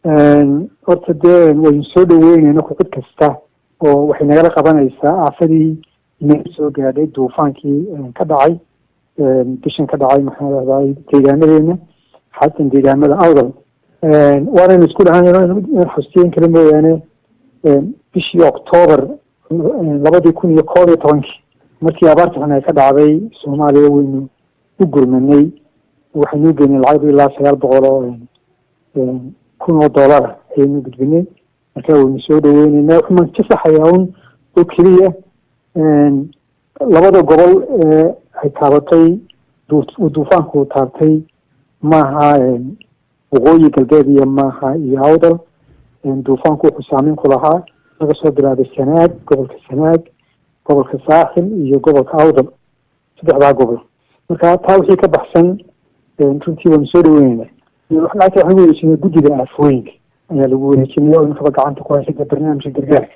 Horta dee waynu soo dhaweynayna ku cid kasta oo waxay nagala qabanaysaa aafadii inaga soo gaadhay duufaankii ka dhacay bishan, ka dhacay, maxaa lahday, deegaanadeena, xaatan deegaamada Awdal. Waanaynu isku dhahan xustiyen kale mooyaane, bishii Octoobar 2011-kii, markii abaarta xun ay ka dhacday Soomaaliya, waynu u gurmanay. Waxaynu geynay lacag ilaa 900,000 oo dollara ayaynu gudbinay. Marka waynu soo dhaweyneynaa. Waxumaan ka saxayaa un oo keliya, labada gobol ee ay taabatay duufaanku taabtay maaha Waqooyi Galbeed iyo maaha iyo Awdal. Duufaanku wuxuu saameyn ku lahaa laga soo bilaabay Sanaag, gobolka Sanaag, gobolka Saaxil iyo gobolka Awdal, saddexdaa gobol. Marka taa wixii ka baxsan runtii waynu soo dhaweyneynaa. Lacagta waxaan wareejinay guddida aafooyinka ayaa lagu wareejinaya oo inkaba gacanta ku haysata barnaamijka gargaarka.